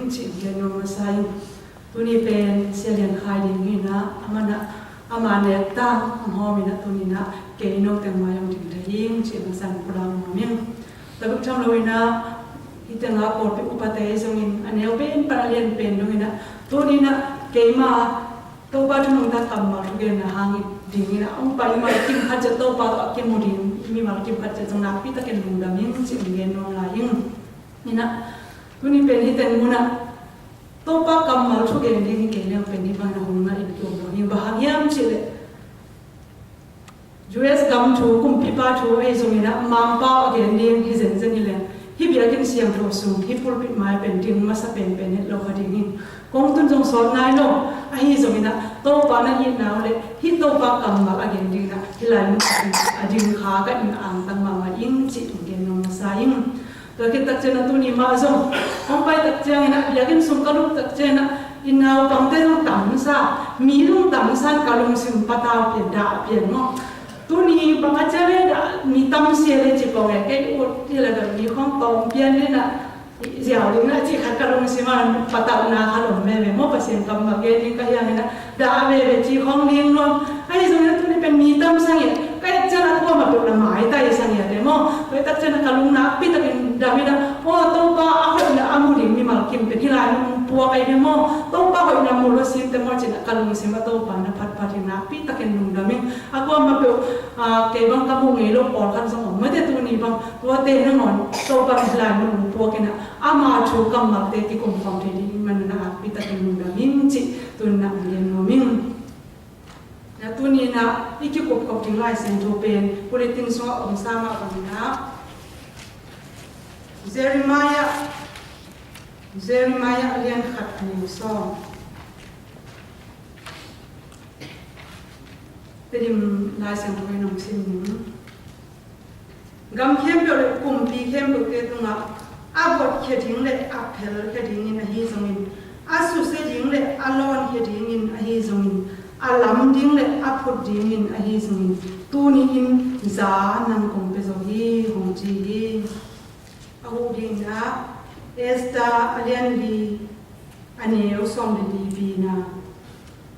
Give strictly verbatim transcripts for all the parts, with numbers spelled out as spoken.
Cih gen nong masa ing. Tuni pen sia lian khai ding hi na, ama na, ama ne ta, ama hom hi na tuni na, kei nong teng ma yong ding ta ing, cih masa ing kulang mong ing. Ta buk tham lo hi na, hi teng a kor pi upa te zong in, a neo pen, pa lian pen dong hi na, tuni na, kei ma, Tôpa thu nong ta kammal thu gen na hang i ding i na, ong pa i mal kim khat ja Tôpa thu a kim mu ding, i mi mal kim khat ja zong na pi ta ken lungdam ing, cih gen nong la ing. Hi na, tuni pen hi teng mu na, Tôpa kammal thu gen ding hi kei neo pen hi bang na hung na in kiom lo hi bang hang yam cih leh. U S gam thu, kumpipa thu, ahi zong i na, mangpa a gen ding, hi zen zen i leng. Hi biakin siangthou sung, hi pulpit mai pen ding, masa pen pen het lo kha ding hi. Kong tun zong sot nai lo, ahi zong i na, Tôpa na i nau le, hi Tôpa kammal a gen ding na, hi lai mu a ding kha ka in ang tang mama ing, cih tung gen nong masa ing. Tua khit tak ciang a tuni mah zong. Hong pai tak ciang a, biakin sung kaluk tak ciang a, i naupangte zong tam sa, mi zong tam sa, ka lungsim patau pian, dah pian mô. Tuni bang a ciang a, dah mi tam sia le ci pong e, kei ut ti la dah mi khong tong pian le na, ziau ding na ci khat ka lungsim a, patau na kha lom me me mô, Pasian kammal gen ding ka hiang na, Dah a wewei ci khong ling lom. Ahi zong i na tuni pen mi tam sang i. Ka i ciang a kua ma pek na mai tai sang i a te mô. Ka i tak ciang a ka lung na pi tak in David a. Ô Tôpa a hoih na a mu ding mi mal kim pen hi lai mô pua ka i be mô. Tôpa hoih na mu lo sim te mô ci na ka lungsim a Tôpa na phat phat hi na pi tak in lungdam ing. A kua ma pek a kei bang ka mu ngei lo pol kan zong ong. Ma te tuni bang. Tua te na ngon. Tôpa hi lai mô pua ke na. Ama thu kammal te ki kum khong te di ma na a pi tak in lungdam ing ci. Tun na ong yen mô ming. Na tuni na i kikup kop ding Lai Siangtho pen, bulletin sung a ong sa ma ong na. Jeremiah, Jeremiah a lian khat a neu song. Tedim Lai Siangtho i nong sim ning. Gam khempeuh leh kumpi khempeuh ke tung ah, a bot khe ding leh a phel khe ding in ahi zong in, a suse ding leh a lon khe ding in ahi zong in, a lam ding leh a phut ding in ahi zong in, tuni in za nang kong pe zo hi hong ci hi. A hu ding na, Esta a lian li, a neu song li li bi na.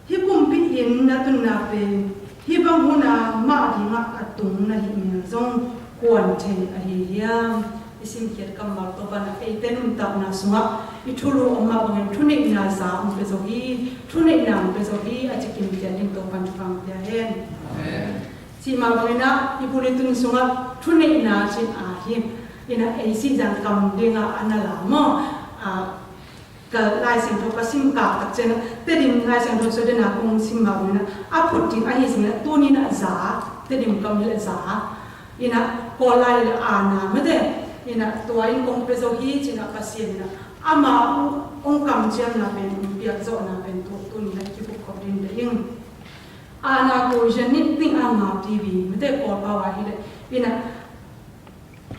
Hi kumpi in na tun na pen, hi bang hun a mah ding ah a tung na hi mel zong kuan thei ahi hiam. I sim khiat kammal Tôpa na ei te nuntak na sung ah, i thulu ong mah bang in thuneih na za ong pe zo hi, thuneih na ong pe zo hi, a ci kim khiat ding Tôpa in thupha pia hen. Amen. Ci mah bang in a, i bulletin sung ah, thuneih na ci a hi, i na ei si zang kam ding ah a na la mô, a, Ka Lai Siangtho ka sim kak tak ciang a, Tedim Lai Siangtho so dena kong sim mah wi na, a phut ding ahi zong na, tuni na za, Tedim kam hi leh za. I na, kôlai leh a na, mete. I na, tua in kong pe zo hi, ci na Pasian na. Ama ong, ong kamciam na pen, ong piak zo na pen, tu, tuni na, ki phut khop ding de ing. A na ko, zhen ni, ting a ngap ti wi, mete, kôl pa wa hi leh. I na,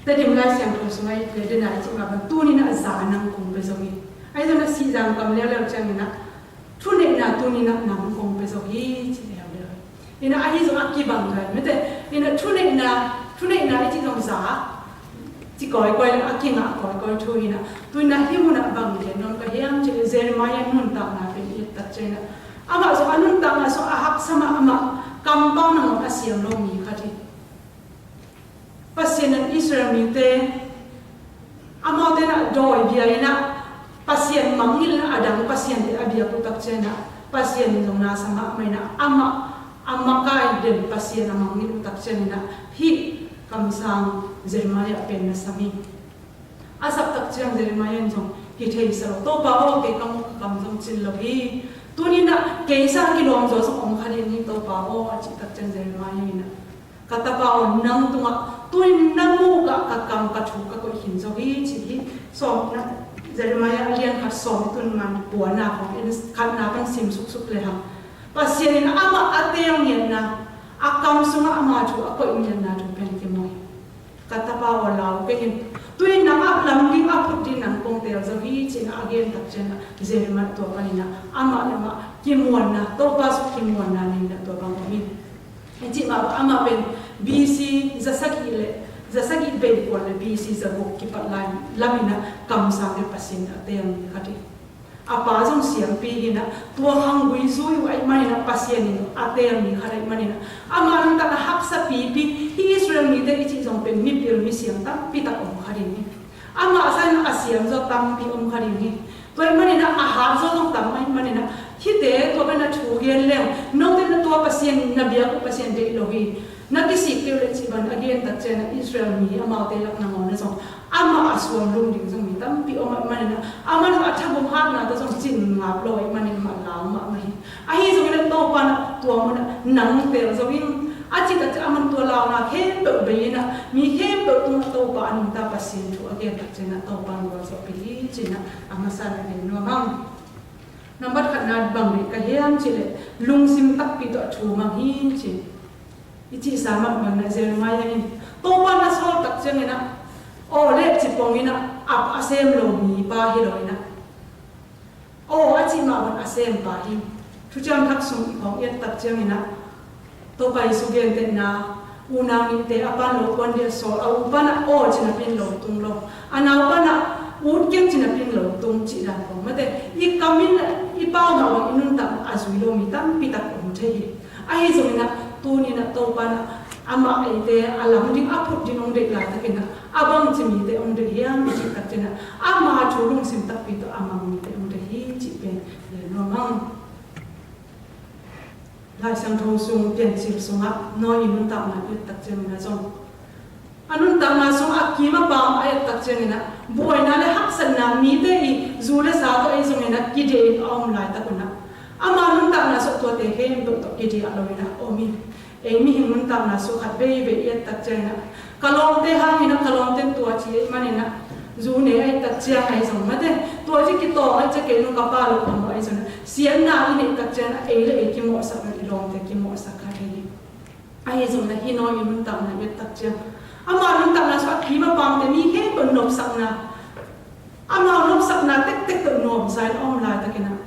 Tedim Lai Siangtho sung a i pia dena i ci mah bang tuni na za nang kong pe zo hi. Ahi zong na si zang kam leuleu ciang na. Thuneih na tuni na nang kong pe zo hi ci leuleu. I na ahi zong a kibang gai. Mete, i na thuneih na, thuneih na i ci zong za. Ci koi koi a kingah koi koi thu i na. Tuni na hi mu na bang i na nong ka hiam ci Jeremiah nuntak na pen i tak ci na. Ama zong a nuntak na so a hak sama ama kampau na ngong a siam lo mi kha ti. Pasian in Israel mite, amaute na doi bia i na, Pasian mangngil na a dang Pasian te a bia ku tak ci na, Pasian zong na sama mai na, ama, ama kai den Pasian a mangngil ku tak ci na, hi kamsang Jeremiah pen na sami. A sap tak ciang Jeremiah zong, hi thei sa lo, Tôpa ơ, kei kam, kam zong cin lo hi. Tuni na, kei sa ki lom zo zong ong kha ding hi Tôpa ơ, a ci tak ciang Jeremiah na. Ka tapa ơ, nang tung ah, tui nang mu ka, ka kam ka thu ka koi hin zo hi ci hi. Sawm na, Jeremiah a lian khat sawm tun man, pua na kong, in khat na kan sim suk suk le hang. Pasian in ama a teng ngian na, a kam sung ah ama thu, a koi ngian na thu pen ki moi. Ka tapa ơ lau ke hin. Tui nang a lam ding a phut ding nang kong tel zo hi ci na a gen tak ci na, Jeremiah tua pan na, ama le ama, ki muan na, Tôpa suk ki muan na ning na tua bang ko min. Ci ma ama pen B C za sagi le, za sagi bei kuan le B C za guk kipat lai lam i na kamsang le Pasian a teng kati. A pô zong siampi hi na, tua khang gui zui wai mani na, Pasian in a teel mi kha rai mani na. Ama nuntak na haksa pipi, hi Israel mite i ci zong pen mi pil mi siam tampi tak om kha ri ni. Ama sa na a siam zo tampi om kha ri ni. Tua mani na a hat zo zong tam mani na. Hite tua pen na thu gen leng, nong ten na tua Pasian na biak Pasian de lo hi. Na kisik keu le ci ban a gen tak chen na Israel mi amaute lak na ngau na zong. Ama a suam lung ding zong mi tampi om mani na. Ama na a tha bum hat na ta zong cin ngap lo mani ma lau ma ma hi. Ahi zong na Topa na tua mu na nang tel zong in. A ci ta ci ama tua lau na khempeuh bei na. Mi khempeuh tung Topa anung ta Pasian thu a gen tak chen na Topa nua zo pi hi ci na ama sa na den nua mang. Nambat khat na bang ri ka hiam ci le lungsim takpi to thu mang hi ci. I ci sa mak bang na Jeremiah hin. Topa na sol tak chiang ina. O le ci pong ina ap a sem lo mi pa hi lo ina. O a ci ma bang a sem pa hi. Thu chiang thak sung i pong iat tak chiang ina. Topa Yesu gen te na. U nau ni te a pan lo kuan dia sol a u pan a o ci na pin lo tung lo. A nau pan a u kiang ci na pin lo tung ci dan pong. Mate i kamin i pau ma bang i nun tak a zui lo mi tampi tak om te hi. Ahi zong ina, tuni na Topa na, ama eite, a lam ding a put ding ong dek la tak ina, a bang ci mite ong dek hiam, ci tak ina, ama thu lungsim takpi to ama mite ong dek hi, ci pen, le no mang. Lai Siangtho sung, Piancil sung a, no i nun tak na, i tak chen na zong. A nun tak na sung a kim a pam a et tak chiang ina, buai na le haksat na mite i zu le sa to ei zong ina kide a om lai tak una. Ama nun tak na sok tua te khempeuh to kide a lo ina om i. Ei mihing nun tak na sok khat bei bei et tak chiang ina. Ka lawmte hang ina ka lawmte tua ci ei man ina. Zu ne ei tak chiang ei zong mate. Tua ci ki to ei ci ke nun ka pa lo ka mo ei zong ina. Sian na i ne tak chiang ina ei le ei ki mo sak na i lawmte ki mo sak khat ei. Ahi zong na hi no i nun tak na i tak chiang. Ama nun tak na sok a kim a pam te mi khempeuh nop sak na. Ama nop sak na tek tek to nop sa in om lai tak ina.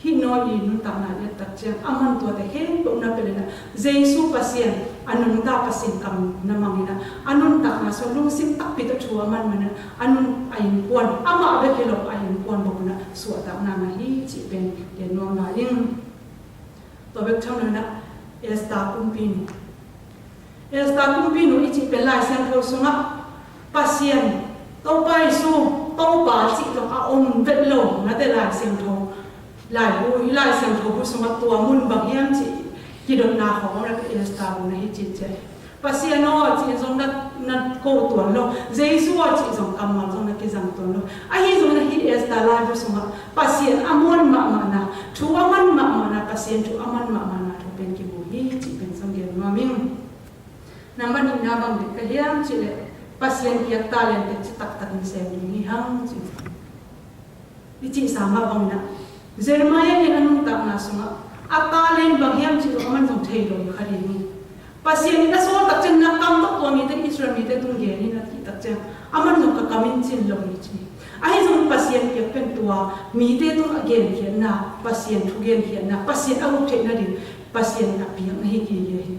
Hi no i nun tak na i tak chiang. Aman tua te khempeuh na pele na. Jesu Pasian, a nun ta Pasian kam na mang ina. A nun tak na sok lungsim takpi to thu aman man ina. A nun a in kuan. Ama be khelo a in kuan bok na. Sua tak na na hi ci pen. Yen nuam na ing. Tua bek chang na Esta kumpinu. Esta kumpinu i ci pen Lai Siangtho sung a Pasian, Topa Yesu, Topa ci zong a om vet lo, na te Lai Siangtho. Lai bu, i Lai Siangtho bu sung a tua mun bang hiam ci, ki don na hong na te Esta bu na hi ci ci. Pasian aw ci zong na, na kô tuan lo. Jesu aw ci zong kammal zong na kizang tuan lo. Ahi zong na hi Esta lai bu sung a. Pasian a muan mahmah na. Thu a man mahmah na. Pasian thu a man mahmah na. Thu pen ki bu hi ci pen zong gen nuam ing. Nambat ni na bang di ka hiam ci le. Pasian kiak talent te ci taktak ni sem ni hang ci. I ci sa ma bang na. Jeremiah in a nun tak na sung a. A talent bang hiam ci zong a man zong thei lo i kha di ni. Pasian in a sol tak chen na kam tok tua mite Israel mite tung gen in a ci tak chen. A man zong ka kam in cin lo i ci. Ahi zong Pasian piak pen tua mite tung a gen khian na. Pasian thu gen khian na. Pasian a uk thei na di. Pasian in a piak na hi ki ye hi.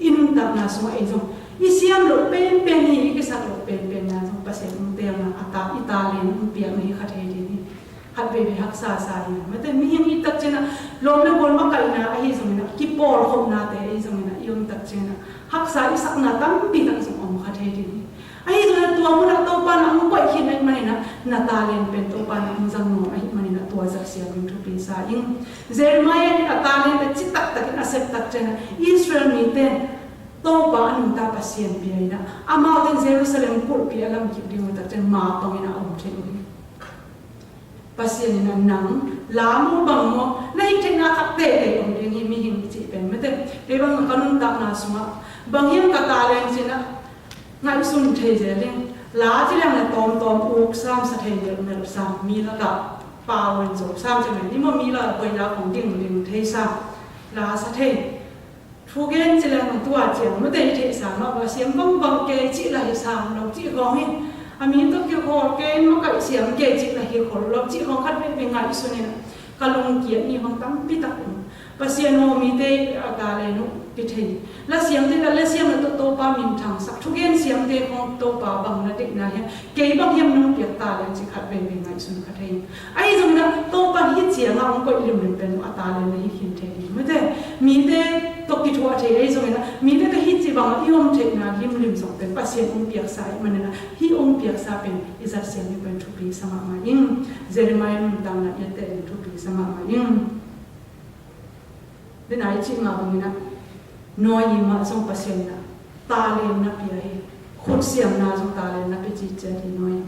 I nun tak na sung a ei zong. I siam lo pen pen hi, i kisak lo pen pen na zong Pasian um tel na a ta, i talent um piak na hi khat hei di hi. Khat bei bei haksa sa hi. Mate mihing i tak chen na, lom le gol ma kai na, ahi zong na, ki pol khop na te, ahi zong na, i um tak chen na. Haksa i sak na tampi tak zong om khat hei di hi. Ahi zong na tua mun a Topa na ung kuai khin ahi mani na, na talent pen Topa na ung zang no ahi mani na tua zak siam ing thupi sa ing. Jeremiah in a talent a ci taktak in a sep tak chen na, Israel mite Topa a nun ta Pasian pia ina. Amau ten Jerusalem kulpi a lam kip ding tak chen ma pang ina om chen ui. Pasian ina nang, la mo bang mo, na ik chen na kak te te om ding hi mihing ci pen mete. Te bang ka nun tak na sung a. Bang hiam ka talent chen na. Ngaisun thei ze ling. La ci leng na tom tom uk sam sa thei ze mel sam mi la ka. Pa wen zo sam ci mel ni mo mi la ka boi la kong ding ding thei sam. La sa thei. Thu gen ci leng tua ci ang mute thei sam ma ba siam bang bang ke ci la hi sam lo ci kong hi. A mi to ki kong ke ma ka siam ke ci la hi kong lo ci kong khat be be ngaisun ni na. Ka lung kiat ni hong tampi tak um. Pasian aw mite a talent u ki thei. La siam te la la siam la to Topa min thang sak thu gen siam te hong Topa bang na dek na hiam. Kei bang hiam nong piak talent ci khat be be ngaisun khat thei. Ahi zong na Topa Hih ciang a ong koi limlim pen a talent hih hin thei lim. Mite, mite tawh kithuah thei ei zong ina, mite tawh hih ci bang a i ong thei na limlim zong pen Pasian ong piak sa i man ina, hih ong piak sa pen i zat siam i pen thupi sa mahmah ing. Jeremiah nuntakna i teh pen thupi sa mahmah ing. Dena i ci ma bang ina. Nôyi mah zong Pasian na talent na pia hi. Khut siam na zong talent na pia ci cia hi nôyi.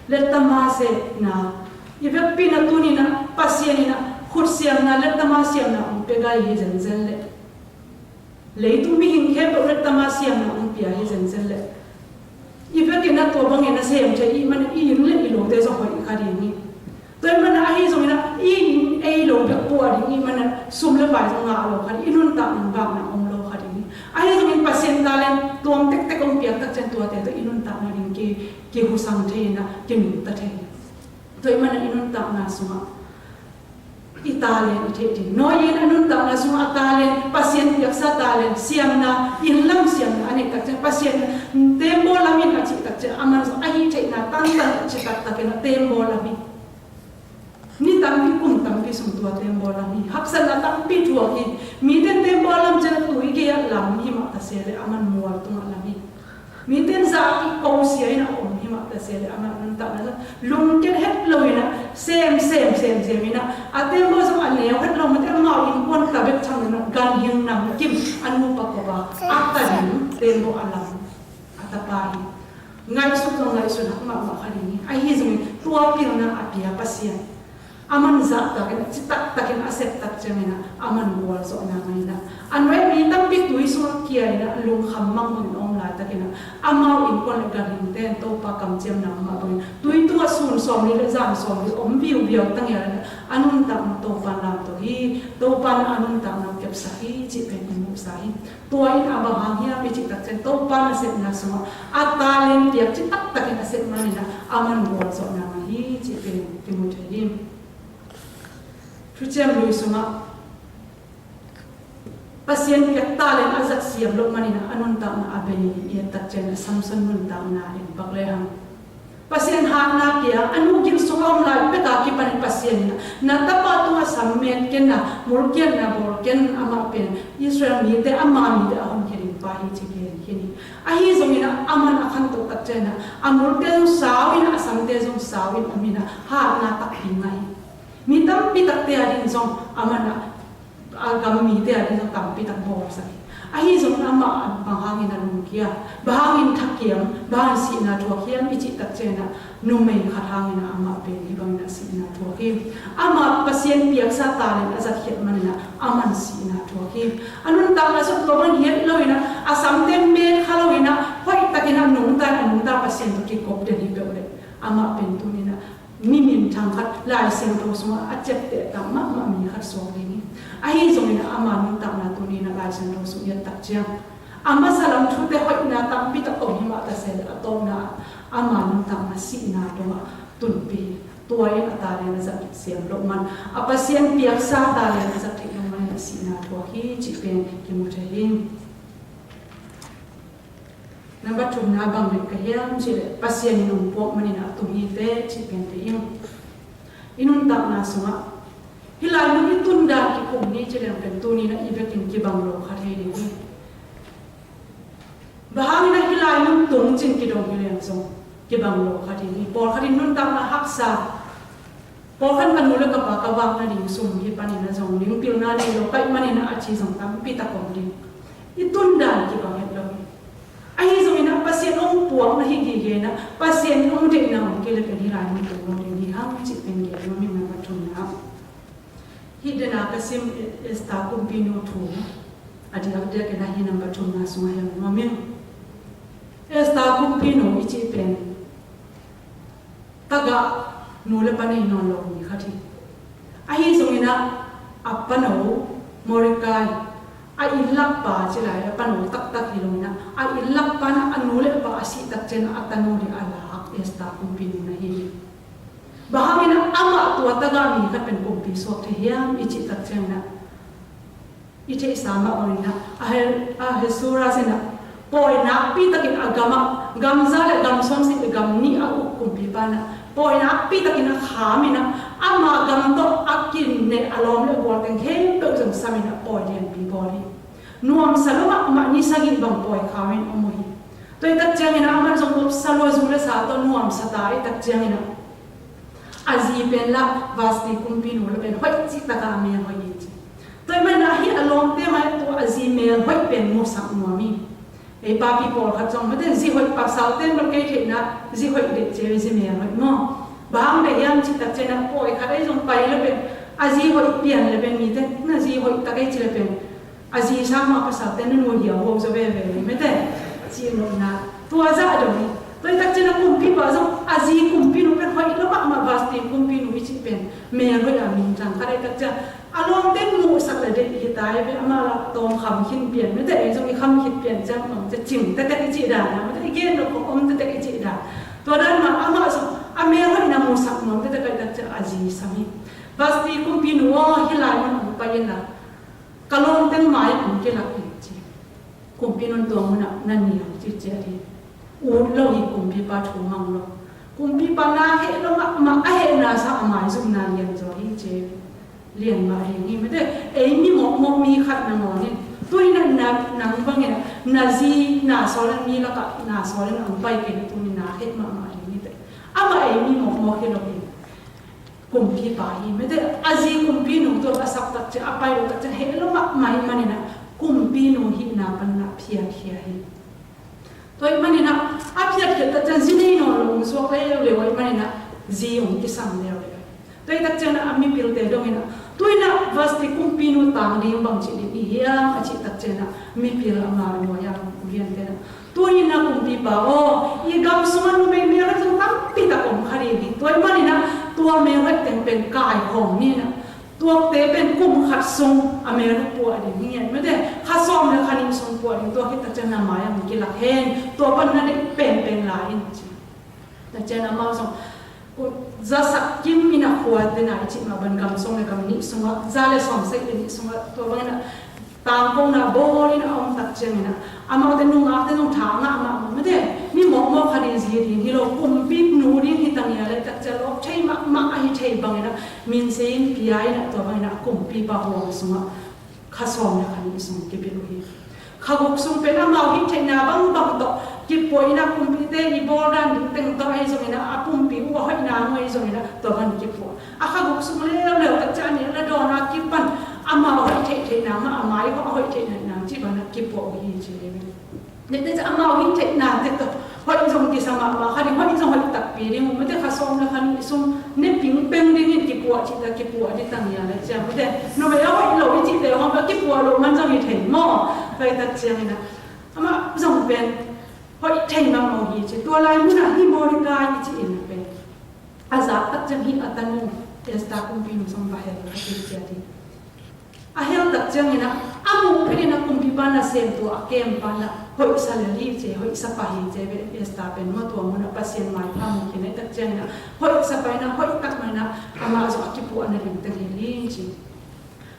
Letta ma se na. I vekpi na tuni na Pasian ina khut siam na letta ma siam na ong pia gai hi zenzen le. Leitung mihing khempeuh letta ma siam na ong pia hi zenzen le. I vek ina tua bang ina sem thei i man i yin le i lo te zong hoi i kha ding i. Tua i man a ahi zong ina i yin ei lo bek pua ding i man a sum le pai zong ngah lo kha ding i nuntak nang bak na ong lo kha ding i. Ahi zong in Pasian talent tuam tektek ong piak tak ciang tua te tua i nuntak na ding ki ki husang thei ina ki nuntak thei. Tua i man a i nuntak na sung a. I talent i thei ding. Nôyi in a nuntak na sung a talent, Pasian piak sa talent, siam na, yin lam siam na, a nek tak ciang Pasian, tembaw lam in a ci tak ciang, a man sung a hi thei na, tang tang a ci tak tak ina tembaw lam in. Ni tampi kum tampi sung tua tembaw lam in. Hapsat na tampi thuak in. Mite tembaw lam ciang tui gei a lam in himah ta se le a man mual tung a lam in. Miten zah ki kô sia ina om himah ta se le a man nuntak na lungket het lo ina sem sem sem sem ina a tembaw zong a neu het lo mite a mau in kuan ta bek chang ina gan hing nam kim a nu pa ko ba a ta ding tembaw a lam a ta pa hi. Ngaihsut zong ngaihsut hak mahmah kha ding hi. Ahi zong tua pilna a pia Pasian. A man zah tak ina, ci tak tak ina, a sep tak ciang ina, a man gual sô na ngai na. A nuai mi tampi tui sung a kia ina, lungkham mang mang ong lai tak ina. A mau in kuan le gan hing ten, Topa kamciam na ma bang. Tui tung a sun sawm li le zan sawm li, om viu viau tang ia ina. A nuntak na Topa lam to hi, Topa na a nuntak na kep sa hi, ci pen i mu sa hi. Tua in a bang hang hiam i ci tak ciang Topa nasepna sung a talent piak ci tak tak in a sep man ina a man gual sô na ma hi ci pen ki mu thei hi. Thuciam Lui sung a Pasian piak talent a zat siam lok man ina a nuntak na a bei i tak ciang a Samson nuntak na in pak le hang. Pasian hah na pia, a nu gil sung a om lai pek a kipan in Pasian ina. Na tapa tung a sam met ken na, mul ken na, bol ken ama pen. Israel mite, ama mite a hon kiring pa hi ci ken kini. Ahi zong ina, a man a khan to tak ciang ina, a mul te zong sau ina, a sam te zong sau ina, om ina, hah na tak pi ngai. Mi tampi tak te a ding zong, a man a a gam mite a ding zong tampi tak bol sa hi. Ahi zong ama bang hang ina lungkia, bang hang in thakiam, bang hang sihna thuak hiam i ci tak ciang ina, numei khat hang ina ama pen hi bang ina sihna thuak hi. Ama Pasian piak sa talent a zat hiat man ina, a man sihna thuak hi. A nuntak na sung ko man hiat lo ina, a sam ten met kha lo ina, hoih tak ina nungta, a nungta Pasian to kikop den hi peuh le. Ama pen tuni ina, Mi minthang khat Lai Siangtho sung a ciapteh tang mahmah mi khat suak ding hi. Ahi zong ina ama nuntak na tuni ina Lai Siangtho sung iat tak ciang. Ama salam thute hoih na tampi tak om himah ta se le a tawpna ama nuntak na sihna tong a tun pi. Tua in a talent a zat siam lok man. A Pasian piak sa talent a zat thei lok man ina sihna thuak hi ci pen ki mu thei hi. Namba thumna bang lik ka hiam ci le Pasian in ong puak man ina a tung hi te ci pen te ing. I nuntak na sung a. Hi lai nu i tun dan ki kum ni ci le pen tuni na i vekin ki bang lo kha thei ding hi. Bang hang ina hi lai nu tung cin ki dong hi le zong ki bang lo kha thei ding hi. Pawl kha ding nuntak na haksa. Pawl khan ka nu le ka pa ka vak na ding sum hi pan ina zong ding pilna nei lo kai man ina a ci zong tampi tak om ding. I tun dan ki bang het lo hi. Ahi zong ina Pasian ong puak na hi gige na Pasian ong dek na ong kile pen hi lai ong tung lo ding hi hang ci pen ge lo mi na ka thun na. Hi dena ka sim Esta kumpinu thu. A diak diak ina hi namba thum na sung a hiam lo mi. Esta kumpinu i ci pen. Tagah nu le pa nei nawn lo mi khat hi. Ahi zong ina a pano Mordekai a inn lakpa ci lai a pano taktak hi lo ina a inn lakpa na a nu le pa a sih tak ciang a tanu di a lak Esta kumpinu na hi. Bang hang ina ama tua tagah mi khat pen kumpi suak thei hiam i ci tak ciang ina. I theisa mah bang ina, Ahe-, Ahasuerus ina, pawi nakpi takin a gam ah, gam zâ leh gam sawmsĭ leh gam nih a uk kumpipa na, pawi nakpi takin a khâm ina, ama gam tawh a Neh a lom leh a gual teng khempeuh zong samin a poi lianpi bol hi. Nuamsa lua mahmah, ni sagih bang poi khao in ômô hi. Tua i tak ciangin a amah zong lop sa lua, zu lua sa tâ, nuamsa tâ i tak ciangin a, a zi pen lah Vasti kumpinu lah pen hoih cih tak a mel hoih i ci. Tua i mai na hi a lom te mai tua a zi mel hoih pen mô sak nuam i. Ei papi pôl khat zong mate zi hoih pasal ten lop kei thei na, zi hoih dek ce zi mel hoih mô. Bang dek yam cih tak ce na poi khat ei zong pai lop pen a zi hoih pian lop pen mi te na zi hoih tak ei ci lop pen a zi sa ma pasal ten na nu hia hô zo be be mate. Ci lop na tua za do mi. Tua i tak ce na kumpipă zong a zi kumpinu pen hoih lop ma ma Vasti kumpinu i ci pen mel hoih a ming chang khat ei tak ce. A lom ten mô sak leh dek hi tai be, amah lah tôm khăm hin pian mate, ei zong i khăm hin pian ciang mong ce cing tete i ci dan na mate, i gen lop kong ôm tete i ci dan. Tua dan ma amah zong a mel hoih na mô sak mong tete kai tak ce a zi sa mi. Vasti kumpinu ơ hi lai môn ong pai na. Ka lom ten mai ong ke lak i ci. Kumpinun tua môn a na ni ong ci ce di. Ut lo hi kumpipă thu mang lo. Kumpipă na heh lo ma ma a heh na sa a mai zung na lian zo hi ce. Lian ma ri ni mate. Ei mi mok mok mi khat na mô ni. Tui na na nang bang na zi na so len mi lak a na so len ong pai ke ni tui na heh ma ma ri ni te. Ama ei mi mok mok hi lo hi. Kumpipă hi mate a zi kumpinu tua a sap tak ce a pai lo tak ce heh lo ma mai mani na kumpinu hi na pan na phiat hia hi. Tua i mani na a phiat hia tak ce zi nei no lo ung suak leo leo i mani na zi ung i sang leo leo. Tua i tak ce na a mipil te dong i na tui na Vasti kumpinu tang ding bang ci ding i hiang a ci tak ce na mipil ama lo yang u hiang te na. Tui na kumpipă ơ, i gam sung a nu mei mei rek sung tampi tak ôm khadi ni. Tua i mani na, tua mei rek teng pen kai hong ni na. Tua te pen kum khat sung a mei rek pua di ni. Mate, kha som le kha ni sung pua di. Tua hi tak ce na mai a mi ki lak hen. Tua pan na de pen pen la in ci. Tak ce na mau sung. Ku za sak kim i na khua de na i ci ma ban gam sung le gam ni sung a. Za le som sek le ni sung a. Tua ban na Tangkong na bôl i na ôm tak ciang i na. Amau te nung ak te nung tha ngă mă mă mă te. Mi mok mok kha di zi di hi lo kumpinu di hi tang ya le tak ciang lok thei mă mă a hi thei bang i na. Min se in pia i na tua bang i na kumpipă huang sung a. Kha som na kha ni sung ki pi lu hi. Kha guk sung pen amau hi thei na bang bang to. Ki pua i na kumpite i bôl dan di teng to ai zong i na a kumpi u a hoih na ngoi zong i na tua bang ki pua. A kha guk sung leo leo tak ciang ni la dona ki pan. Ama hoih thei thei nang ma ama i hoih thei thei nang ci bang na ki pua hi ci le. Ne te ama hoih thei nang te to. Hoih zong ki sa ma ma kha di hoih zong hoih tak pi di mu te kha som la kha ni sung ne ping peng di ni ki pua ci ta ki pua di tang ya le ciang mu te. No me ya hoih lo i ci te hong ki pua lo man zong i thei mo. Kai tak ciang na. Ama zong pen hoih thei ma mo hi ci tua lai mu na hi mo di kai i ci i na pen. A zak tak ciang hi a tanu Esta kumpinu song ba hel a ti cia ti. A hel tak ciang i na a mu phe di na kumpipă na sem tua a kem pa na hoih sa le li ci hoih sa pa hi ci be Esta pen ma tua mu na Pasian mai pa mu ki na tak ciang i na hoih sa pa i na hoih tak ma i na ama zo a ki pu a na ling teng hi li ci.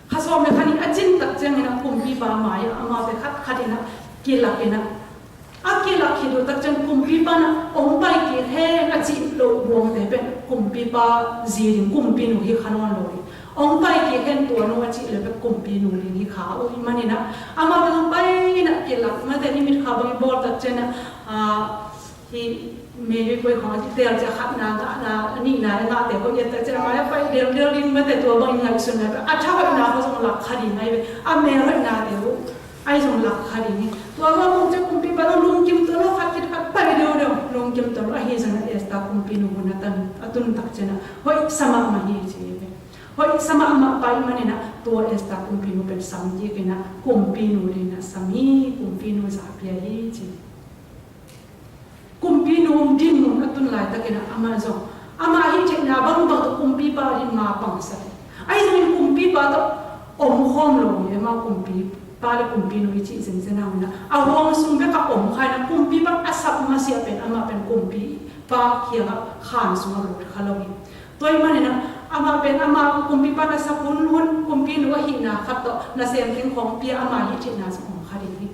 Kha som le kha ni a cin tak ciang i na kumpipă mai a ma pe khat khat i na ki lak i na. A ki lak hi du tak ciang kumpipă na ong pai ki hen a ci lo buang te pe kumpipă zi ling kumpinu hi kha non lo hi. Ong pai ki hen tua nu a ci le pe kumpinu ling hi kha u i mani na. A ma pe ong pai na ki lak ma te ni mit kha bang bôl tak ciang na. A Hi mei mei poi khong a ti tel cia khat na ngă na ni na ngă te hoih yet ta cia ma ya pai del del ding ma te tua bang ngai sun na a cha hoih na ko zong lak kha ding ngai be a mei hoih na te ru ai zong lak kha ding ni tua ma mong cia kumpipă lo lung kim to lo khat kit khat pai deu deu lung kim to lo a hi zong na Esta kumpinu na tan a tun tak cia na hoih sa ma ma hi ci be hoih sa ma ma pai ma ni na tua Esta kumpinu pen sam ki ke na kumpinu ding na sam hi kumpinu za pia hi ci. Kumpinu um din mun a tun lai tak i na ama zong. Ama hi thei na bang bang kumpipa din ma pang sa. Ai zong kumpipa to om khom lo ye ma kumpipa le kumpinu i ci zeng zeng na. A huang sung be ka om khai na kumpipa a sap ma sia pen ama pen kumpipa khia khan sung a lut kha lo hi. Tua i ma ni na ama pen ama kumpipa na sap hun hun kumpinu a hi na khat to na sem king khong pia ama hi thei na sung om kha di hi.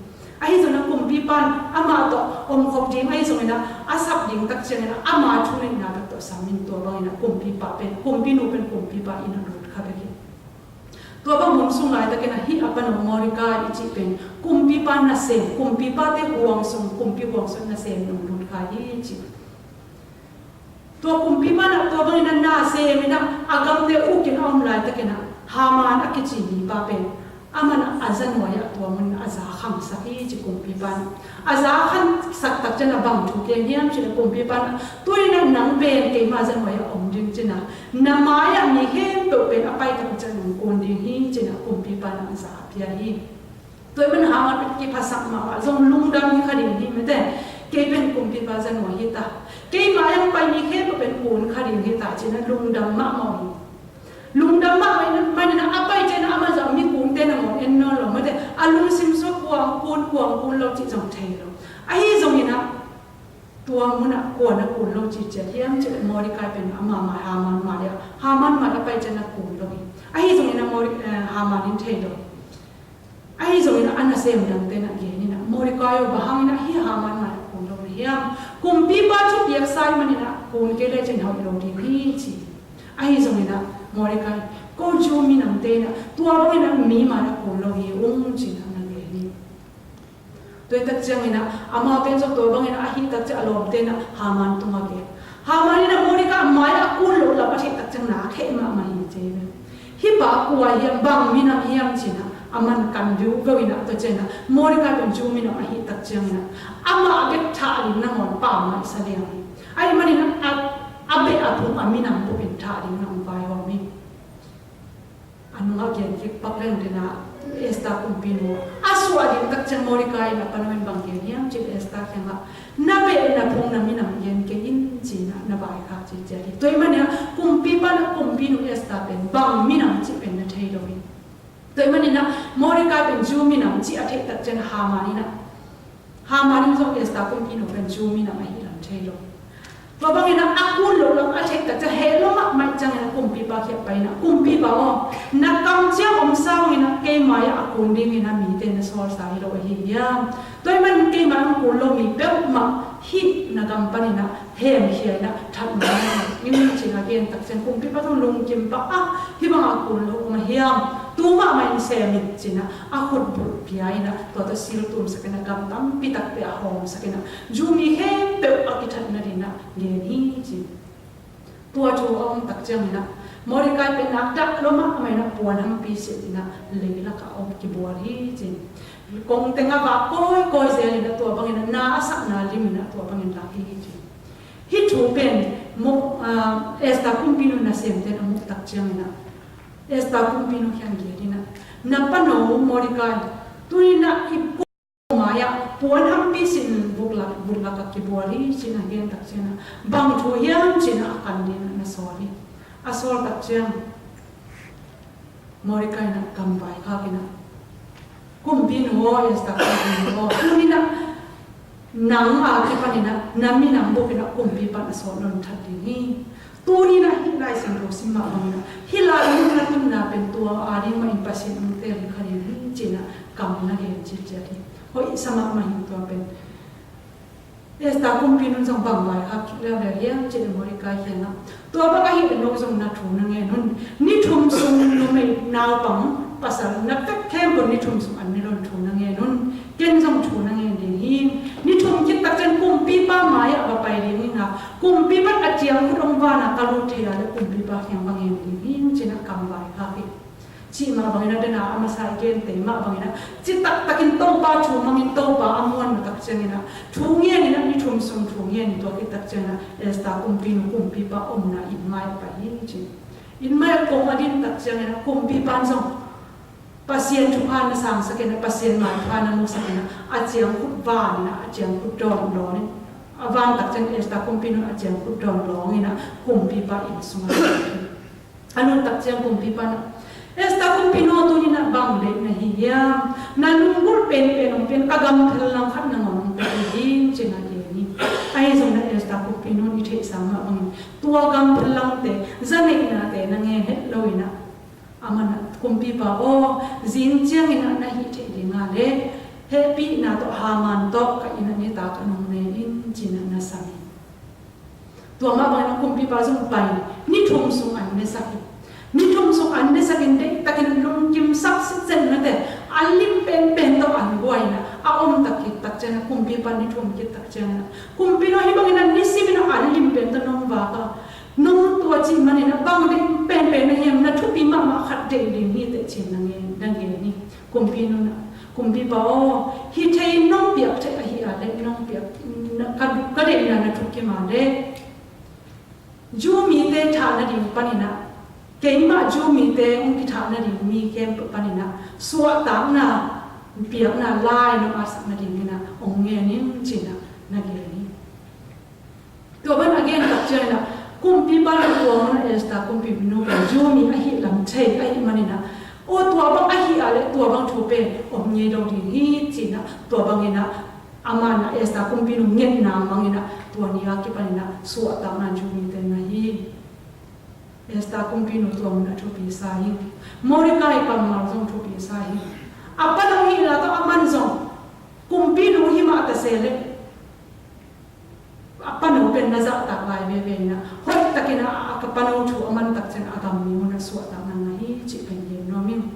Ahi zong na kumpipan ama to om khop ding ahi zong na a sap ding tak ciang na ama thu ni na tak to sam min tua bang na kumpipa pen kumpinu pen kumpipa i na lut kha bek hi. Tua bang mun sung laitak ina hih a panô Mordecai i cih pen kumpipa nasem, kumpipa te huang sung, kumpi huang sung nasem nung lut kha hi ci. Tua kumpipa na tua bang ina nasem ina a gam te ukin a um laitak ina Haman a kici mipa pen, aman a januai a tua mun a ja khang sak hi ci kumpipa na. A ja khang sak tak cina bang thu keng hiam cina kumpipa na, tua ina nang pen keima januai a um ding cina, na mai a mi khempeuh pen a pai tak cina nang kun ding hi cina kumpipa na a ja pia hi. Tua i pen Haman pen kipha sak mama, zong lungdam hi kha ding hi mete. Kei pen kumpipa januai hi ta. Keima yang pai mi khempeuh pen kun kha ding hi ta cina lungdam mama hi. Lungdam mama ina, mai ina a pai cina ama zong mi kun te na mong en no lo mete. A lungsim so kuang kun kuang kun lo ci zong thei lo. Ahi zong ina tua mun a kuan a kun lo ci cia hiam ci Mordecai pen ama mai Haman mai a. Haman mai a pai cina kun lo hi. Ahi zong ina Morde-, eh, Haman in thei lo. Ahi zong ina a nasem dang te na gen ina Mordecai ơ, bang hang ina hih Haman mai a kun lo na hiam. Kumpipa chu piak sai man ina kun ke le cin hau lo ding hi ci. Ahi zong ina Mordecai, ko Ju mi nang te ina tua bang ina mi mai a kun lo hi ung ci na na gen hi. Tua i tak ciang ina ama pen zong tua bang ina a hih tak ciang a lom te ina Haman tung a gen. Haman ina Mordecai mai a kun lo lam a thei tak ciang na khei mama hi ci. Hih pa kua hiam, bang mi nang hiam cina, aman kan diu gau ina tua cina, Mordecai pen Ju mi nang a hih tak ciang ina, ama a bek tha ding na mon pa mai sa liang. Ahi man ina a, a bek a phung a mi nang bu pen tha ding na ung pai hom hi. Anu a gen kik pak leng dina Esta kumpinu. A sua ding tak ciang Mordecai na panu in bang gen hiam cin Esta kiang a. Na bek na phung na mi nang gen ke in cina na bai kha ci cia hi. Tua i man ina kumpipa na kumpinu Esta pen bang mi nang ci pen na thei lo hi. Tua i man ina Mordecai pen Ju mi nang ci a thei tak ciang Haman ina. Haman in zong Esta kumpinu pen Ju mi nang a hi lam thei lo. Tua bang ina a kun lo lam a thei tak ciang he lo mama ciang ina kumpipa kiak pai ina kumpipa ơ. Na kam ciang om sa ina keima ya a kun ding ina mi te na sol sa hi lo hi ya. Tua i man keima a kun lo mi peuh ma hih na gam pan ina hem hia ina that ma ina. Ina cina gen tak ciang kumpipa zong lungkim pa a hih bang a kun lo ma hiam. Tu mama in sem in cina. A khut bul pia ina, tua ta sil tum sak ina gam tampi tak pia hom sak ina. Ju mi khempeuh a kithat na ding ina gen hi ci. Tua thu a um tak ciang ina Mordecai pen na dak lo mama ina puan hampi sit ina lei lak a om kibual hi ci. Kong teng a va koi koi zel ina tua bang ina na a sak na lim ina tua bang ina lak hi ci. Hih thu pen mô, a, Esta kumpinu na sem ten a mô tak ciang ina. Esta kumpinu kiang gen ina. Na panô Mordecai. Tuni na i kô maya puan hampi sit buk lak, buk lak a kibual hi cina gen tak cina. Bang thu hiam cina a kan ding na sol hi. A sol tak ciang. Mordecai na kam bai kha kina. Kumpinu ơ, Esta kumpinu ơ. Tuni na nang a kipan ina, na mi nang buk ina kumpipa na sol lon that ding hi. Tuni na hih lai seng ro sim ma bang ina. Hih lai ina na tun na pen tua a ding ma in pasin ang tel kha ding hi cina kam na gen ci cia hi. Hoi sa mama hin tua pen. Esta kumpinu zong bang bai kha kik lel lel hiam cina Mordecai kiang a. Tua bang a hih ina zong na thu na ngen un. Ni thum sung numei naupang pasal na pek khempeuh ni thum sung an ni lon thu na ngen un. Ken zong thu na ngen ding hi. Ni thum kit tak ciang kumpipa maya ba pai ding hi nga. Kumpipa a ciang khut ong ba na ka lut thei a le kumpipa kiang ba ngen ding hi cina kam bai kha kik. Ci ma bang ina dena a masa i gen te ma bang ina. Ci tak tak in Topa thu mangin Topa a muan ma tak ciang ina. Thu ngen ina ni thum sung thu ngen tua kit tak ciang ina. Esta kumpinu kumpipa om na in mai pai hi ci. In mai kong a din tak ciang ina kumpipa zong. Pasian thupha na sang sak ina, Pasian mai thupha na mô sak ina. A ciang khut van ina, a ciang khut don lo ni. A van tak ciang Esta kumpinu a ciang khut don lo ina. Kumpipa in sung a. Anun tak ciang kumpipa na. Esta kumpinu tuni na bang lei na hi hiam. Na nung bul pen pen ong pen ka gam phel lang khat na ngong pen hi cina gen hi. Ahi zong na Esta kumpinu ni thei sa ma bang. Tua gam phel lang te, zane ina te na ngen het lo ina. Aman na kumpipa ơ, zing ciang ina na hih thei ding a le. Hehpi na to Haman to ka ina ni ta ka nung ne in cina na sami. Tua ma bang ina kumpipa zong pai, ni thum sung an ne sak in. Ni thum sung an ne sak in de, tak ina lungkim Sen na te, a lim penpen to an guai na, a ôm tak kit tak chen na, kumpipa ni thum kit tak chen na. Kumpi no hi bang ina ni simi na a lim pen to nong ba ka. Nong tua chi mani na bang ding penpen na hiam na thupi mama khat ding ding ni te chin na nge, na nge ni. Kumpi no na, kumpipa o, hi thei nong piak thei a hi a le nong piak, na ka, ka ding na na thupi ma le. Ju mite thana ding panina. Keima ju mite ung ki thana ding mi kem panina. Sua tang na, piak na lai na masak na ding na. Ung nge nim china na geni. Tua ban again tak china. Kumpipa na tua na Esta kumpi binu ju mi ahi lam chei ahi manina. O tua bang ahi ale tua bang thupe. Ung nge dong ding hi china. Tua bang ina. Ama na Esta kumpi nu nget na mangina tua ni aki panina sua tang na ju mite na hi. Esta kumpi nu tua muna thupi sa hi. Morikai kammal zong thupi sa hi. Apa na hi na to aman zong. Kumpi nu hi ma ta sele. Apa nu pen na za tak lai bebe na. Hoi takina apa nu thu aman tak chen agam ni muna sua tang na hi chi pen yen no mi.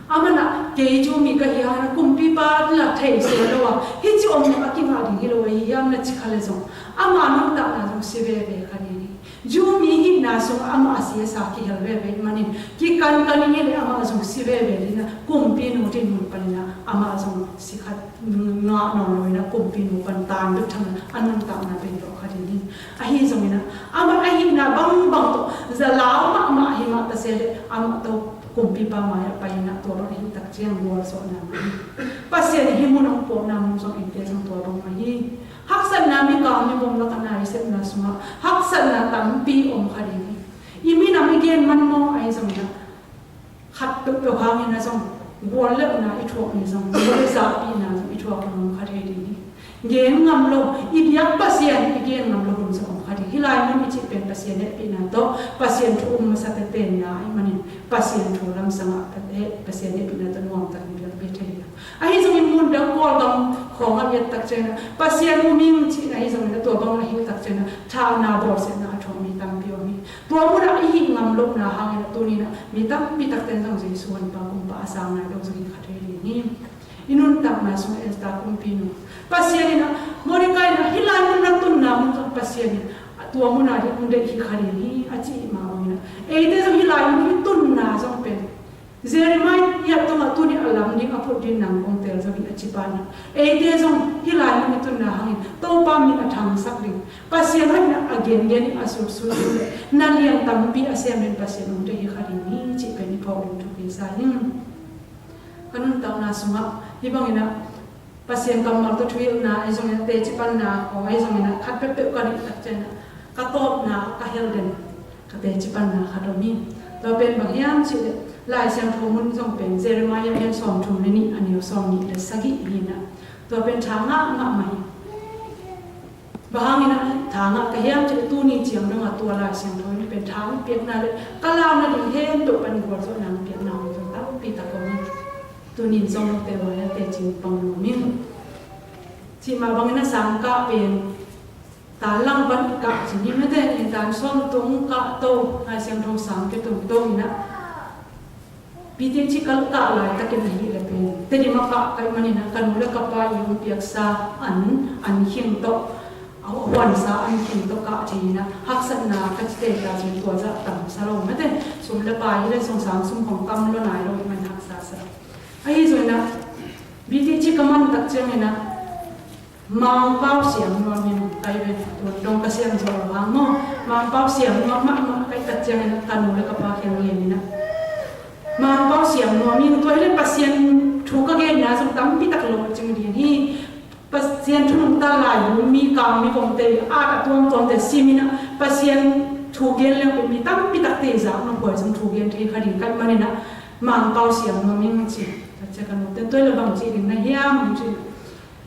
Ama na, kei ju mi ka hi hana kumpipa la thei se lo wa. Hi chi om na aki ma ding hi lo wa hi yam na chi kha le zong. Ama nong ta na zong si ve ve ka ni ni. Ju mi hi na zong ama a si sa ki hel ve ve manin. Ki kan ka ni ni le ama zong si ve ve di na kumpi nu di nu pa ni na ama zong si kha nga no no na kumpi nu pan tan du thang na anong ta na pen lo ka di ni. Ahi zong ina. Ama ahi na bang bang to. Za lau ma ma hi ma ta se le ama to. Kumpipa ma ya pai na tua bang hi tak chiang gual so na ma hi. Pasian hi mun ong po na mun zong inte zong tua bang ma hi. Haksat na mi ka mi bom la ka na i sep na suma. Haksat na tampi om kha ding hi. I mi na mi gen man mo ai zong na. Khat pe pe hang na zong. Gual le na i thuak ni zong. Gual le za pi na zong i thuak na om kha ding hi. Gen ngam lo, i biak Pasian, i gen ngam lo hun sa ong kha di. Hi lai mun i chi pen Pasian e pi na to, Pasian thu um masa te ten na, i manin Pasian thu lam sanga pate, Pasian e pi na to nuam tak i biak pi te ya. Ahi zong i mun dang kol gam khong a yet tak chen na, Pasian um ing chi na hi zong na tua bang na hi tak chen na, tha na bor se na thong mi tam pi o mi. Tua mun a i hi ngam lo na hang na tu ni na, mi tam pi tak ten zong Jisu han pa kum pa asang na dong zong hi kha te di ni. I nuntakna sung Esta kumpi nu. Pasian ina, Morikai na, hi lai mun na tun na mun zong Pasian ina. Tua mun a hi mun de hi kha di ni, a chi ma ong ina. Eite zong hi lai mun hi tun na zong pen. Jeremiah ia tung a tun i a lam ni a put di nang ong tel zong hi a chi pa na. Eite zong hi lai mun hi tun na hangin. Topa mi a thang sak di. Pasian hoi na a gen gen i a sut sut le. Na lian tampi a sem len Pasian ong de hi kha di ni, chi pen i pau ong tu pi sa hin. Ka nuntakna sungah, hi bang ina, Pasian kammal to thuhilna, ahi zong ina, teci panna, o ahi zong ina, khat pepeu ka nih tak ciangin, ka tawpna, ka hel den, ka teci panna, khat om hi. Tua pen bang hiam cih leh, Lai Siangtho mun zong pen, Jeremiah pen sawm thum leh nih, a neu sawm nih leh sagih hi na. Tua pen tha ngah ngah mah hi. Bang hang ina tha ngah ka hiam cih leh tuni ciang dong a tua Lai Siangtho ina pen tha ngah piakna leh ka launa ding hên to pan gual so nang piakna hên so tau pi ta ko ni. Tuni song te wa ya te cing pang no min. Ci ma bang ina sang ka pen ta lang pan ka ci ni me te ni tan song tung ka to Lai Siangtho sang ke tung tung ina. Pi ti ci kal ka lai ta ke na hi le pen. Te di ma ka kai mani na ka nu le ka pa i ung piak sa an, an hing to. A wan sa an hing to ka ci na. Haksatna ka ci te ta ci tua za tam sa lo ma te. Sum le pa i le sung sang sum hong tam lo nai lo man haksa sa. Ahi zong na. Pi ti ci ka man tak ciang na. Mangpau siam nuam hin kai ven tuan dong ka siam zo hang mo. Mangpau siam nuam mah mah kai kat siam ina ka nu le ka pa kiang yen ina. Mangpau siam nuam hin tua hi le Pasian thu ka gen na zong tampi tak lo cing ding hi. Pasian thu nung ta lai mi kang mi kong te a ta tuam tuam te sim ina Pasian thu gen le mi tampi tak te za no poi zong thu gen te kha ding kai man ina. Mangpau siam nuam hin ci. Ka ce ka nu te tuai le bang ci ding na hiam ci.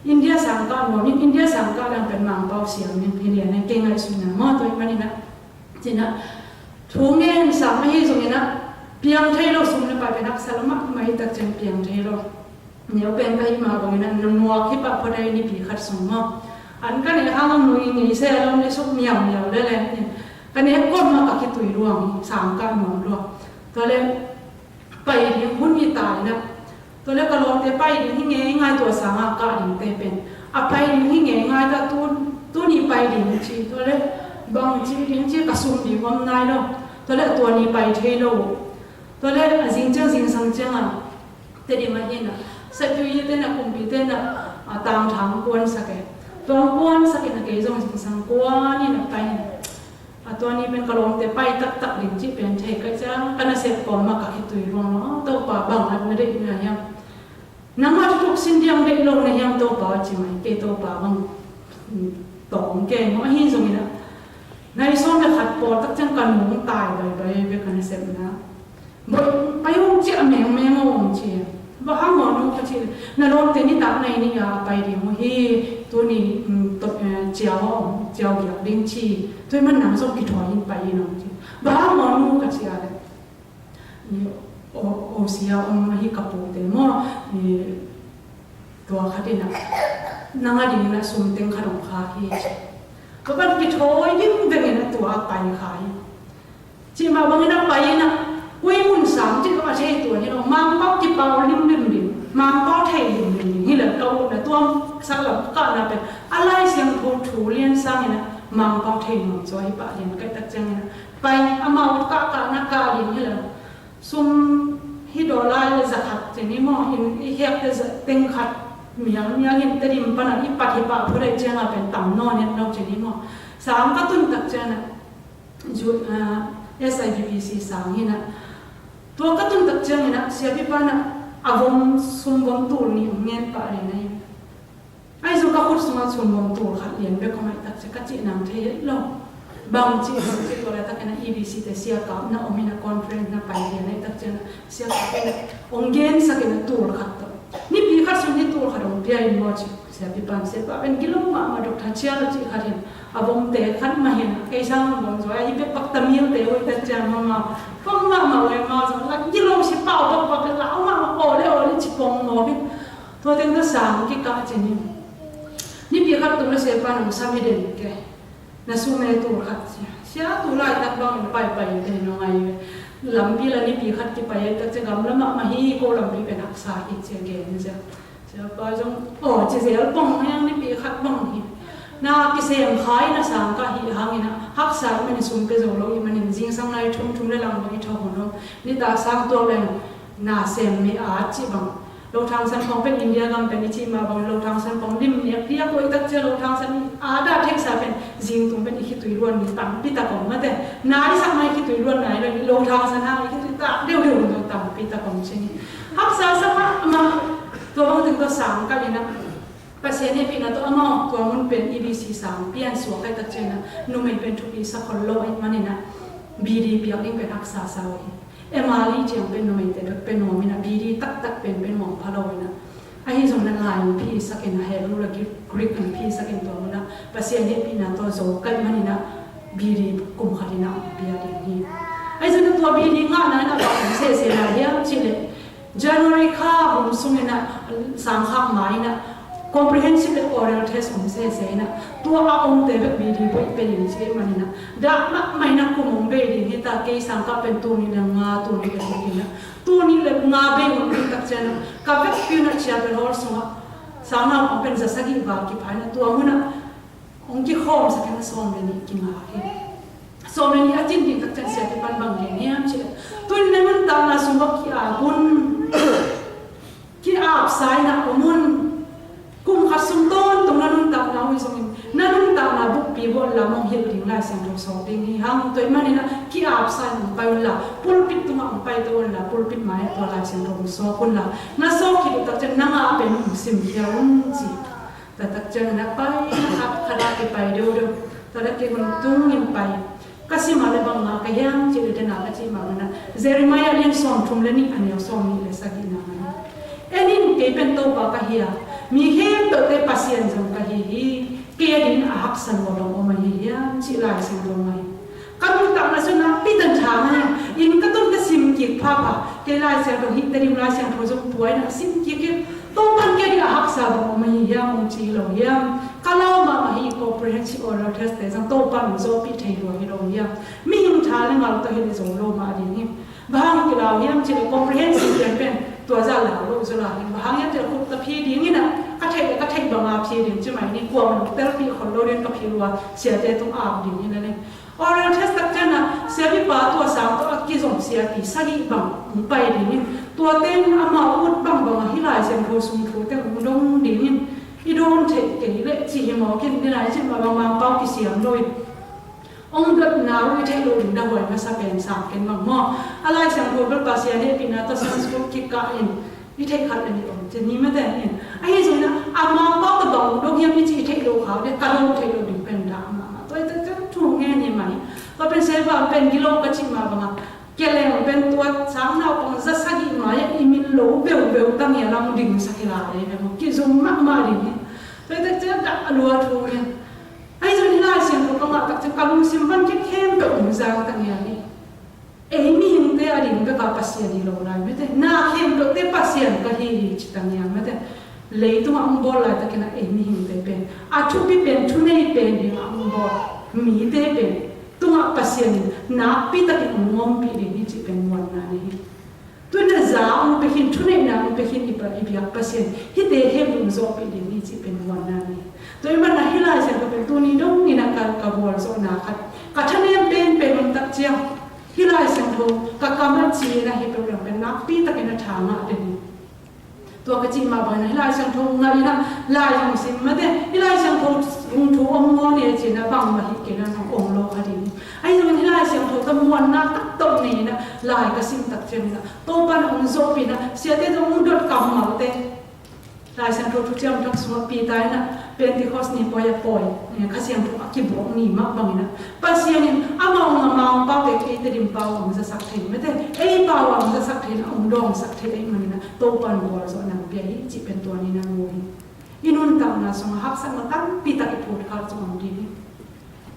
India sangkah nuam hin, India sangkah dang pen Mangpau siam hin, hin ya na kei ngai sui na mo toi mani na. Ci na, thu ngen sang ma hi zong ina, piang thei lo sum na pa pen ak sa lo ma, ma hi tak ciang piang thei lo. Neu pen ka hi ma bang ina, nu nuak hi pa pho dai ni pi khat sung mo. An ka ne hang nu i ngi se lo ni suk miau miau le le. Ka ne kon ma ka ki tui luang, sangkah nuam luang. Tua le, pai ding hun i ta Tua leh ka lawmte pai ding hi ngei ngai, tua sanga kah ding te pen a pai ding hi ngei ngai, ta tu, tuni pai ding chi, tua leh bang chi ding chi ka sum ding ôm nai lo. Tua leh tua ni pai thei lo. Tua leh a zing chiang zing sang chiang a, Tedim a hin a, Saipiu i te na, Kumpi te na, a, Tang Thang kuan sa ke. Tuang kuan sa ke na, kei zong zing sang kuan i na pai. A tua ni pen ka lawmte pai taktak ding chi pen thei ka cha, ka nasep kawm ma ka khitui luang lo, Topa bang at na dei na hiam. Nang ma tuk sin diang dei lo na hiam Topa chi mai, kei Topa bang, mm, tong kei mo hi zong i na. Nai som le khat pol tak chang ka nung tai bai bai be ka nasep na. Bơi, pai ung chia meng meng ung chia. Ba hang mô nu ka chia. Na lawmte ni tak nai ni a pai ding mô hi, tuni, mm, to, eh, chiao, chiao giak ding chi. Tui man nang song ki thoi hin pai nong chi. Ba hang mô nu ka chia le. Ni, o, o sia ung ma hi ka pu te mô. Ni, tua kha te na. Nang a ding na sum teng kha dong kha hi. Ba ban ki thoi ding deng na tua pai kha hi. Chi ma bang i na pai i na, ui mun sam chi ka ma che tua ni lo, mang pau ki pau lim lim lim, mang pau thei lim lim lim, hi lơ kau na tuam sak lam ka na pe, a Lai Siangtho thu lian sang i na, mang pau thei nom cho hi pa lian kai tak chang i na, pai a mau ka ka na ka lim hi lơ, sum hi dollar le za khat chi ni mo, hin i hiak te za teng khat, mial mial hin te lim pa na i pat hi pa phu dai chang a pen tam no net no chi ni mo, sam ka tun tak chang na, Ju-, ah, S I P P C sang hi na. Tua ka tun tak chang i na, sia pi pa na, a vom sum vom tul ni ung ngen pa re na hi. Ai zong ka khut sung a sum vom tul khat lian be ko mai tak chang ka chi nang thei lo. Bang chi, bang chi tua la tak na E B C te sia ka na om hi na conference na pai lian na tak chang na sia ka ong gen sa ke na tul khat to. Ni pi khat sum ni tul khat ong pia in mo chi. Sia pi pan sia pa pen gilo mama doctor chia la chi khat hin. A vom te khat ma hin. Kei sang vom zua i pe pak tamil te oi ta chia mama. Pong mama oi ma zua la gilo si pau pak pak la mama ole ole chi pong mo hin. Tua teng ta sang ki ka chi ni. Ni pi khat tung la sia pa nang sa mi den ke. Na sum e tul khat sia. Sia tul lai tak bang pai pai te no ngai. Lampi la ni pi khat ki pai tak sia gam la mama hi ko lampi pen haksa hi sia gen sia. Sia pa zong, ơ, chi zel pong hiang ni pi khat bang hi. Na kisem khai na sang ka hi hang i na, haksa meni sum pe zo lo i manin zingsang nai thum thum le lang lo i tho hon lo. Ni ta sang tuak leng na sem mi a chi bang. Lo thang san pong pen India gam pen i chi ma bang lo thang san pong lim niak diak ko i tak chia lo thang san i a da thek sa pen zing tung pen i khitui luan ni tam pi ta kong ma te. Na i sak ma i khitui luan na i lo thang san ha i khitui ta deu deu lo tam pi ta kong chi ni. Haksa sa ma ma Tua bang teng tua sang ka i na. Pasian hehpina tua amau tua mun pen E B C sang pian sua kai tak chena. Numei pen thupi sa khol lo ai manina. B D piak ding pen haksa sa oi. Emali chiang pen numei te pen nom i na B D tak tak pen pen mong pha lo i na. Ahi zong na lai pi sa ke na Hebrew la Greek pi sa ke tua mun na. Pasian hehpina tua zo kai manina. B D kum khat i na pia ding hi. Ahi zong na tua B D nga na na ba se se na hiam chile. January kha hum sung i na, sang kha mai na, comprehensive le oral test hum sese i na, tua a ong te bek B D bui pe ling si mani na, da ma mai na kum ong be ding hi ta kei sang kha pen tu ni le nga, tu ni le tu ni na, tu ni le nga be ong ding tak chena, ka bek piu na chia pe hol sung a, sang na ong pen za sagi ba ki pai na tua mun na, Ong ki khom sa kena som le ni ki ngak hi. Som le ni a chin ding tak chan sia ki pan bang ding hiam chi. Tun le mun ta na sum bak ki a bun. Ki ap sai na o mun. Kum khat sum ton tung na nun ta na hui sum in. Na nun ta na buk pi bon la mong hil ding lai siang thong sok ding hi hang. Toi man na ki ap sai nung pai un la. Pulpit tung ang pai to un la. Pulpit mai to lai siang thong sok un la. Na sok ki tak chan na nga pen sim kia un si. Ta tak chang na pai na hap khada ki pai deu deu. Ta da ki gun tung in pai. Ka sim a le bang ma ka hiam chi le dena ka chi ma na. Jeremiah lian som thum le ni a neo som ni le sa gi na na. Enin kei pen Topa ka hia. Mi hem to te Pasian zong ka hi hi. Kei din a haksa wa bang o ma hi hiam chi lai sing dong ma hi. Ka nun tak na sun na pi tan chang na. In ka tun ka sim kik pha pha. Kei lai siang dong hi te dim lai siang dong zong puai na sim kik kik. Tôpan kei a haksa bang ma hi hiam, mong chi lo hiam. Ka lau ma ma hi comprehensive oral test te zang tôpan zo pi thei lo hi lo hiam. Mi hing tha le ngal to hi le zo lo ma ding hi. Bang ki lau hiam chi le comprehensive pen pen. Tua zah lau lôh zô la hin, bang hang yơh tel kŭp ta phi ding in a, ka thei, ka thei bang a phi ding, chi mai ni kuam tel phi khon lôh ding ka phi lua, siate tung a ding in a ni. Oral test tak chen a, sia bi pa tua sang tua ki zong sia ki sa gi bang, pai ding in. Tua ten a ma ut bang bang a hi lai sem tho sung tho ten dong ding in. I don thei ke le chi hi mo kin ni lai chi ma bang bang pau ki siam loi. Ong dot nau i thei lôh ding da huai ma sa pen sang ken mang mo. A lai sang tho bel pa sia ne pi na ta sang skul ki ka in. I thei khat ni ong, chen ni ma ten in. A hi zong na, a ma pa ta bang dong hiam i chi i thei lôh khau de, ka dong thei lôh ding pen da ma ma. Toi ta ta thu nge ni mai. Ka pen se ba pen gi lôh ka chi ma ba ma. Kê leng pen tua sang nau pang za sa gi ma ya i min lôh beu beu ta nge lang ding sa kê la de, pen ki zong ma ma ding. Toi ta ta ta lua thu nge. A hi zong ni lai sang tho ka ma ta ta ka lung sim ban ki khem beu um zang ta nge ni. Ei mihing te a ding bek a Pasian hi lo lai mete. Na khempeuh te Pasian ka hi hi chi tang yang mete. Leitung a ung bol lai ta kena ei mihing te pen. A thupi pen, thunei pen hi a ung bol. Mi te pen. Tung a Pasian hi. Na pi ta ki ung ngom pi ding hi chi pen muan na ni hi. Tui na za ung pe hin, thunei na ung pe hin i pa i biak Pasian. Hi te hem ung zo pi ding hi chi pen muan na ni. Tui ma na hi lai sen ka pen tu ni dong ni na ka, ka bol zo na khat. Ka thanem pen pen ung tak chiang. Hi lai sem tho, ka kam a chi na hi pe rang pen nak pi ta ke na tha nga de ni. Tua ka chi ma bang na hi lai sem tho nga i na lai hong sim ma de, hi lai sem tho hong tho ong ngo ne chi na bang ma hi ke na hong ong lo ka de ni. Ai hong hi lai sem tho ta muan na tak to ne na lai ka sim tak chem na. To pan ong zo pi na, sia te to ong dot kam ma te. Lai Siangtho Thuchiam thak sung a Pita ina Pentecost ni poi a poi, eh, Kha Siangtho a kibuak ni mah bang ina. Pasian in ama ung a ma ung pau te ei te dim pau ung zasak thei mete, ei pau ung zasak thei na ung dong sak thei ei man ina. Topan bol zo nang pia hi, chi pen tua ni nang mu hi. I nuntakna sung a hapsakna tampi tak i phut khak sung a di hi.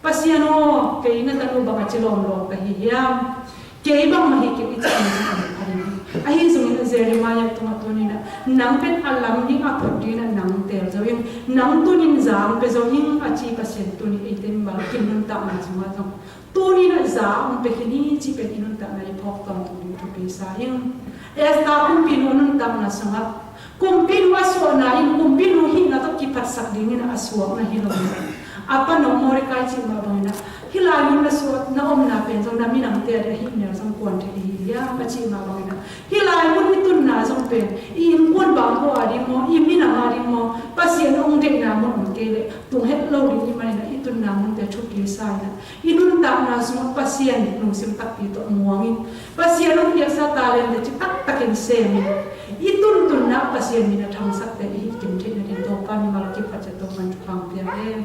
Pasian ơ, kei na tanu bang a chi lom lom ka hi hiam. Kei bang ma hi kei i chi ni a hi. Ahi zong in a Jeremiah tung a tuni na. Nang pen a lam ding a phut ding na nang tel zau in. Nang tuni in zang pe zau in a chi Pasian tuni ei ten bal kin nuntakna sung a zong. Tuni na za ung pe kini chi pen i nuntakna i phok ton tuni tu pe sa in. Esta kumpinu nuntakna sung a. Kumpinu a suakna in, kumpinu hihna tawh kiphatsak ding in a suakna hi lo. A pa nô Mordecai chi ma bang ina. Hi lai mun na suak, na omna pen zong na minam te a di a hih nel zong kuan the hi hia, a chi ma bang ina. Hi lai mun i tunna zong pen. I innkuan bang ko a ding mo, i minam a ding mo. Pasian ung dekna mun ung kei le. Tung het lo ding i man ina, i tunna mun te thupi sa ina. I nuntakna sung a Pasian nung sim takpi tawh muang in. Pasian ung piak sa talent te chi taktak in sem in. I tun tunna Pasian min a thangsak te i hih kim thei na din Topa mimal kiphat cha Topan thupha pia hen.